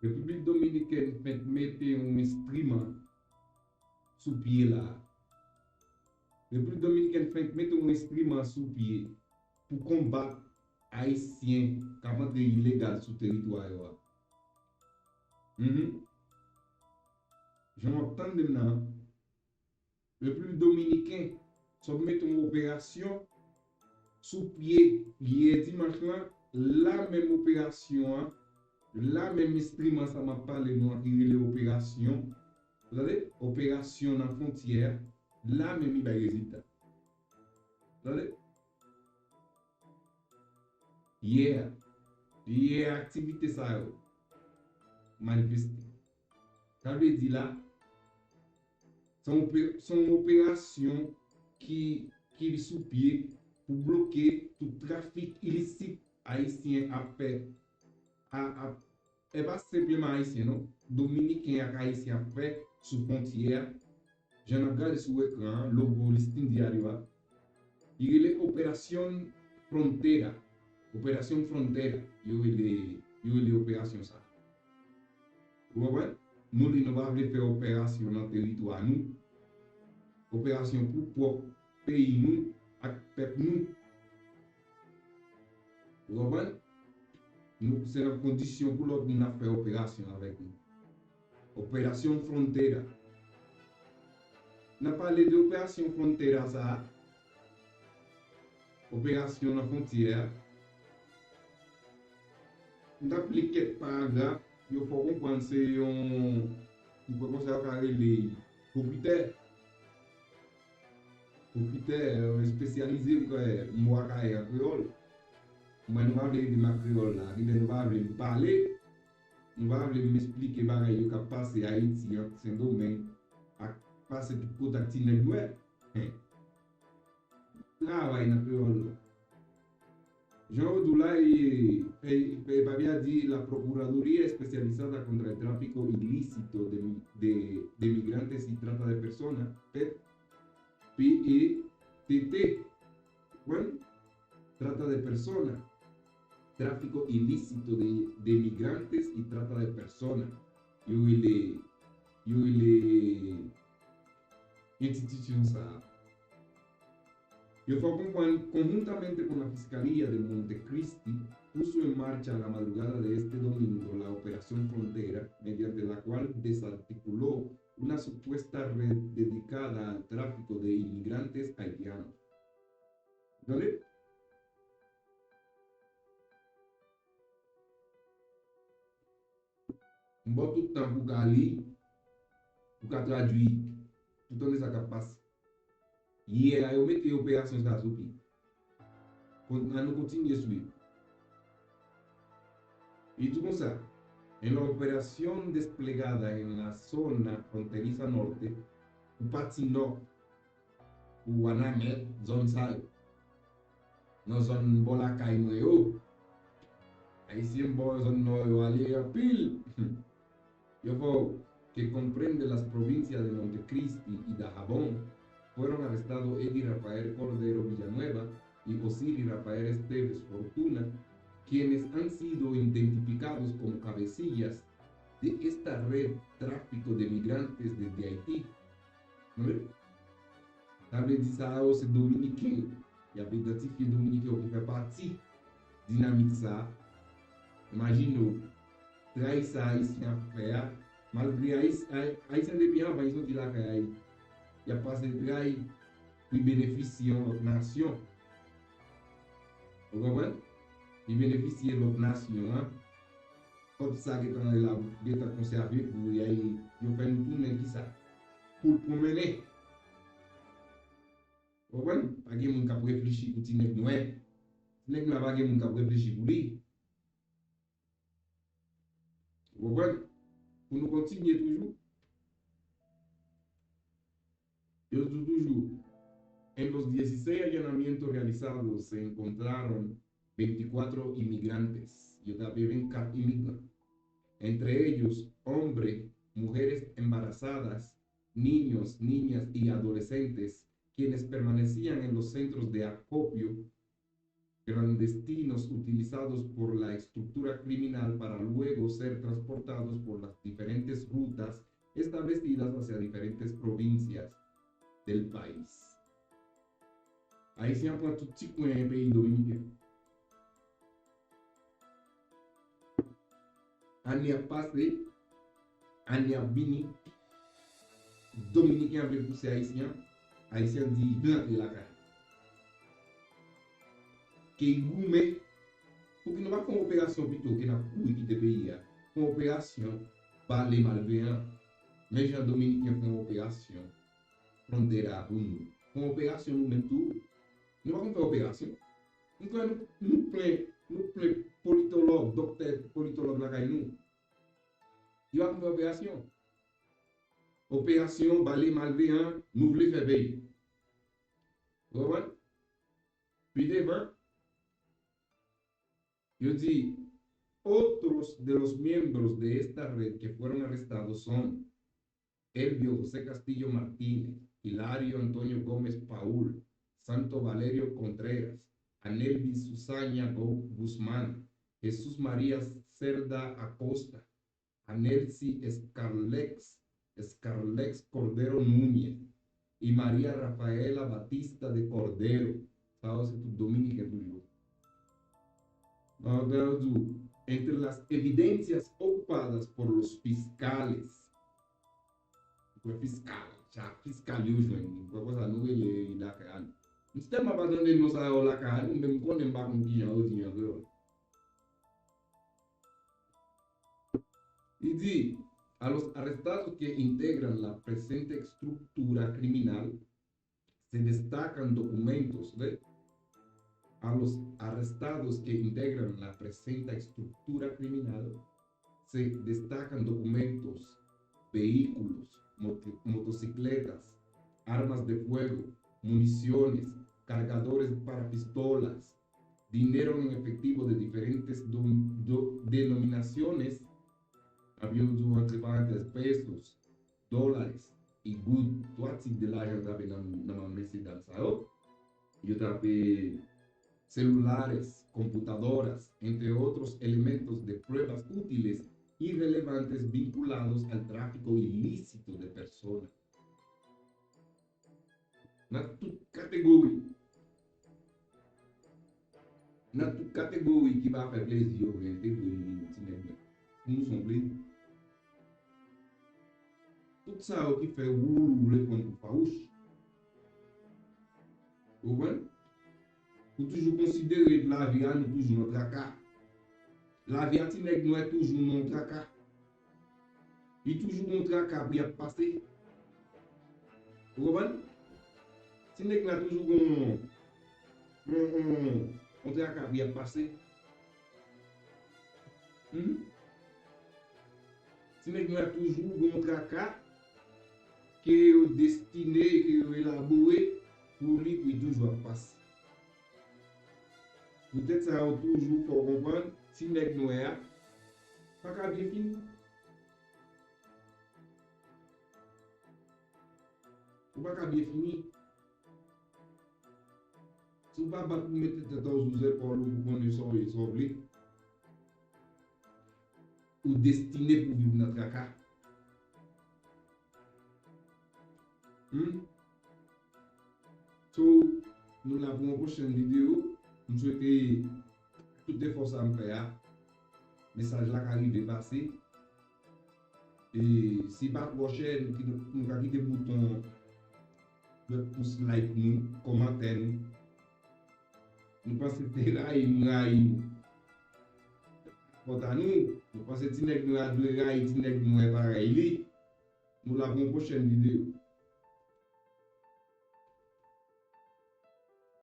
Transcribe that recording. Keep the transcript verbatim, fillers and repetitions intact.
Repiblik Dominikèn fenk mete yon enstriman sou pye la. Repiblik Dominikèn fenk mete yon enstriman sou pye pou konbat Ayisyen k ap antre ilegal sou teritwa yo a. Mhm. Jan w ap tande m nan, Repiblik Dominiken sot mete yon operasyon sou pye yè dimanch lan, la menm operasyon an, la menm enstriman sa m ap pale nou an ki rele operasyon, tande, operasyon nan fwontyè a, la menm li bay rezilta. Tande? Yè, yè aktivite sa yo manifeste. Sa vle di la, se yon ope-, se yon operasyon ki, ki sou pye pou bloke tout trafik ilisit Ayisyen ap fè. A, a, e pa senpleman Ayisyen, non. Dominiken ak Ayisyen ap fè sou fwontyè a. Jan n ap gade sou ekran an, logo Listín Diario a, li rele Operación Frontera. Operación Frontera, yo rele, yo rele operasyon sa. Ou konprann? Nou li nou pa vle fè operasyon nan teritwa nou. Operasyon pou pwòp peyi nou ak pèp nou. Ou konprann? Nou, se nan kondisyon pou lòt moun ap fè operasyon avèk nou. Operasyon Frontera. N ap pale de operasyon Frontera sa a. Operasyon nan fwontyè a. M t ap li kèk paragraf, yo fè w konprann se yon, m kwè konsa yo ka rele, pwokitè. Pwokitè, euh, espesyalize, m kwè, mo a ka ye an kreyòl. Mwen, nou pa vle ede m ak kreyòl la. Genlè nou pa vle m pale, nou pa vle m esplike bagay yo k ap pase Ayiti, an Sendomeng, ak pase tout kote ak ti nèg nwè. Travay nan kreyòl la. Jan yo di w la, e, e, e, papye a di la Procuraduría Especializada contra el Tráfico Ilícito de, de, de Migrantes y Trata de Personas, P E T T, konprann? Trata de personas, tráfico ilícito de, de migrantes y trata de personas. Yo rele, yo rele enstitisyon sa a. Yo fè w konprann, conjuntamente con la Fiscalía de Montecristi, puso en marcha la madrugada de este domingo la Operación Frontera, mediante la cual desarticuló una supuesta red dedicada al tráfico de inmigrantes haitianos. Tande? M ba w tout tan pou w ka li, pou w ka tradui, pou w tande sa k ap pase. Yè a, yo mete operasyon sa a sou pye. Kon-, ann nou kontinye swiv. Li di konsa, en la operación desplegada en la zona fronteriza norte, pou pati nò, pou Wanament, zòn sa yo. Nan zòn bò lakay mwen yo. Ayisyen bò zòn nò yo ale anpil. Yo fò que comprende las provincias de Montecristi y Dajabón, fueron arrestados Eddie Rafael Cordero Villanueva y Osiris Rafael Esteves Fortuna, quienes han sido identifikados komo cabecillas de esta red tráfico de migrantes desde Haití. Tande? Sa vle di sa yo se Dominiken yo. Y ap idantifye Dominiken yo ki fè pati dinamik sa a. Imajine w, trayi sa Ayisyen ap fè a, malgre Ayis-, Ay-, Ayisyen depi anvan yo soti lakay Ayiti, y ap pase trayi pou benefisye yon lòt nasyon. Ou konprann? Li benefisye lòt nasyon an. Kòb sa gentan la, gentan konsève pou y, yo fè nou tounen kisa? Poul pwonmennen. Ou konprann? Pa gen moun k ap reflechi pou ti nèg nwè. Ti nèg nwè pa gen moun k ap reflechi pou li. Ou konprann? Pou nou kontinye toujou. Yo di toujou, en los dieciséis allanamientos realizados se encontraron veinticuatro inmigrantes. Yo trape vennkat imigran. Entre ellos, hombres, mujeres embarazadas, niños, niñas y adolescentes, quienes permanecían en los centros de acopio clandestinos utilizados por la estructura criminal para luego ser transportados por las diferentes rutas establecidas hacia diferentes provincias del país. Ayisyen an pran tout ti kwen peyi dominiken. Ane ap pase, ane ap vini, dominiken an vle pouse ayisyen an, ayisyen an di vin antre lakay. Ke y goumen, pouki nou pa fè yon operasyon pito ke n ap kouri kite peyi a? Fè yon operasyon bale malveyan. Men jan dominiken fè yon operasyon pran dèda pou nou. Fè yon operasyon nou menm tou. Nou pa konn fè operasyon. Nou fè nou, nou plen, nou plen politològ, doktè politològ lakay nou. Yo ap fè operasyon. Operasyon bale malveyan, nou vle fè peyi. Ou konprann? Pi devan, yo di, otros de los miembros de esta red que fueron arrestados son Elvio José Castillo Martínez, Hilario Antonio Gómez Paul, Santo Valerio Contreras, Anelvis Susana Guzmán, Jesús María Cerda Acosta, Anelsi Escarlex, Escarlex Cordero Núñez, y María Rafaela Batista de Cordero. Sa yo se tout dominiken toujou. Nan yo di w, entre las evidencias ocupadas por los fiscales. Kwen fiskal, sa fiskal yo jwenn. Kwen konsa nou rele li lakay a nou. M tèlman pa tande non sa yo lakay a nou, men m konnen m pa konn kijan yo di an kreyòl. Li di, a los arrestados que integran la presente estructura criminal, se destacan documentos de, a los arrestados que integran la presente estructura criminal, se destacan documentos, vehículos, mot- motocicletas, armas de fuego, municiones, cargadores para pistolas, dinero en efectivo de diferentes do- do- denominaciones, avyon di entre parenthèses pesos, dólares y goud, twa tip de lajan trape nan nan men mesye dam sa yo. Yo trape celulares, computadoras, entre otros elementos de pruebas útiles y relevantes vinculados al tráfico ilícito de personas. Nan tout kategori. Nan tout kategori ki pa fè plezi yo vle entegre ti nèg yo. Pou nou sonble. Tout sa yo ki fè woulou vle pran pou fawouch. Ou konprann? Ou toujou konsidere lavi a nou toujou nan traka. Lavi a ti nèg nwè toujou nan traka. Li toujou gon traka pou y ap pase. Ou konprann? Ti nèg la toujou gon yon, yon, yon traka pou y ap pase. Hmm? Ti nèg la toujou gon traka ke yo destine, ke yo elabore pou li, pou li toujou ap pase. Poutèt sa yo toujou fè w konprann, ti nèg nwè a pa ka byen fini. Ou pa ka byen fini. Si w pa bat pou mete tèt ou sou zepòl ou pou konnen sa w ye, sa w vle, ou destine pou viv nan traka. Hmm? So, nou la pou yon pwochèn videyo. M swete tout efò sa m fè a, mesaj la ka rive pase. E si pa twò chè, nou kite, nou ka kite bouton dwèt pous like nou, kòmantè nou. Nou panse te rayi nou rayi nou. Fòt a nou, nou panse ti nèg nou a dwe rayi ti nèg nou e pa rayi li. Nou la pou yon pwochèn videyo.